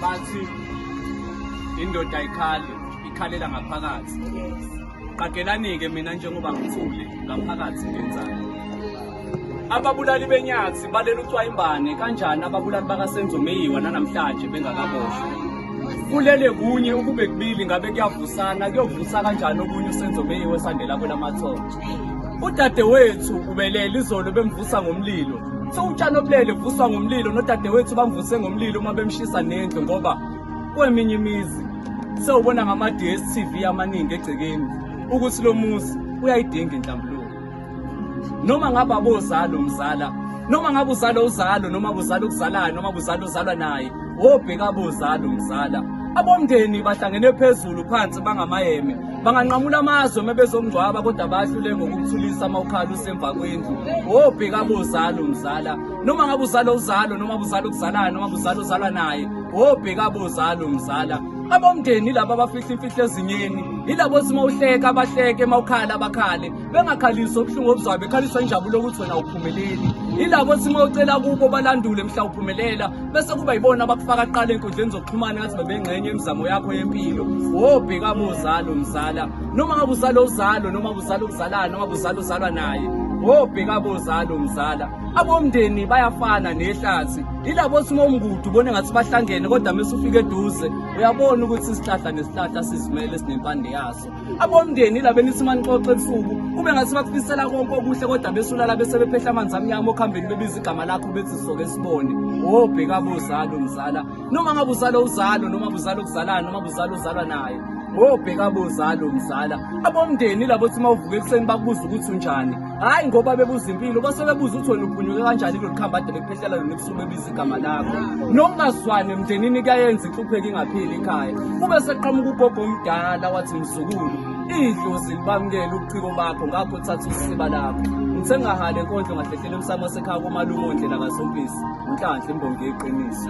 Bathi indoda ayikhali, ikhalela ngaphakathi. Qagelani-ke mina njengoba ngithule ngaphakathi ngenzani. Ababulali benyathi balela ucwayimbane kanjani ababulali bakaSenzo Meyiwa nanamhlanje bengakaboshwa. Kulele kunye ukube kubili ngabe kuyavusana kuyovusa kanjani okunye uSenzo Meyiwa esandela kwelamathongo. Udadewethu ubelele izolo bemvusa ngomlilo. Sewutshani obulele vuswa ngomlilo nodadewethu bamvuse ngomlilo uma bemshisa nendlu ngoba kweminye imizi sewubona ngama-DSTV amaningi egcekeni ukuthi lo muzi uyayidinga inhlambuluko. Noma ngabe abozalo mzala, noma ngabe uzalo uzalo, noma uzalo ukuzalayo, noma uzalo uzalwa naye, wobheka abozalo mzala. Abomndeni bahlangene phezulu phansi bangamayeme, banganqamula amazwe uma bezongcwaba kodwa bahlule ngokukuthulisa uma ukhala usemva kwendlu. Wobheka abozalo mzala, noma ngabe uzalo uzalo, noma uzalo ukuzalayo, noma uzalo uzalwa naye, wobheka abozalo mzala. Abomndeni laba abafihla imfihlo ezinyeni, yilabo othi uma uhleka abahleke, uma ukhala abakhale. Bengakhaliswa ubuhlungu obuzwayo, bekhaliswa injabulo ukuthi wena awuphumeleli. Yilabo othi uma ucela kubo balandule mhla uphumelela, bese kuba yibona abakufaka kuqala ey'nkundleni zokuxhumana ngathi bebengxenye imizamo yakho yempilo. Wobheka abozalo mzala, noma ngabe uzalo uzalo, noma uzalo ukuzalana, noma uzalo uzalwa naye. Wobheka abozalo mzala. Abomndeni bayafana nehlathi. Yilabo othi uma umkude ubone ngathi bahlangene kodwa mese ufika eduze uyabona ukuthi isihlahla nesihlahla sizimele sinempande yaso. Abomndeni laba enithi uma nixoxa ebusuku kube ngathi bakufisela konke okuhle kodwa besulala bese bephehla amanzi amnyama okuhambeni bebiza igama lakho bethi sizoke sibone. Wobheka abozalo mzala, noma ngabe uzalo uzalo, noma uzalo ukuzalana, noma uzalo uzalwa naye. Wobheka abozalo mzala. Abomndeni labo othi uma uvuka ekuseni bakubuza ukuthi unjani. Hhayi ngoba bebuza impilo, base bebuza ukuthi wena uphunyuke kanjani kulolu khamba ade bekuphehlela lona ebusuku bebiza igama lakho. Nokungazwani emndenini kuyayenza inhlupheko ingapheli ekhaya. Kube seqhamuka ugogo omdala wathi mzukulu, idlozi libamukele ubuciko bakho ngakho thatha usiba lakho. Ngithe ngahale enkondlo ngahlehlela emsamo wasekhaya komalume ondlela kaSompisi. Unhlanhla imbongi yeqiniso.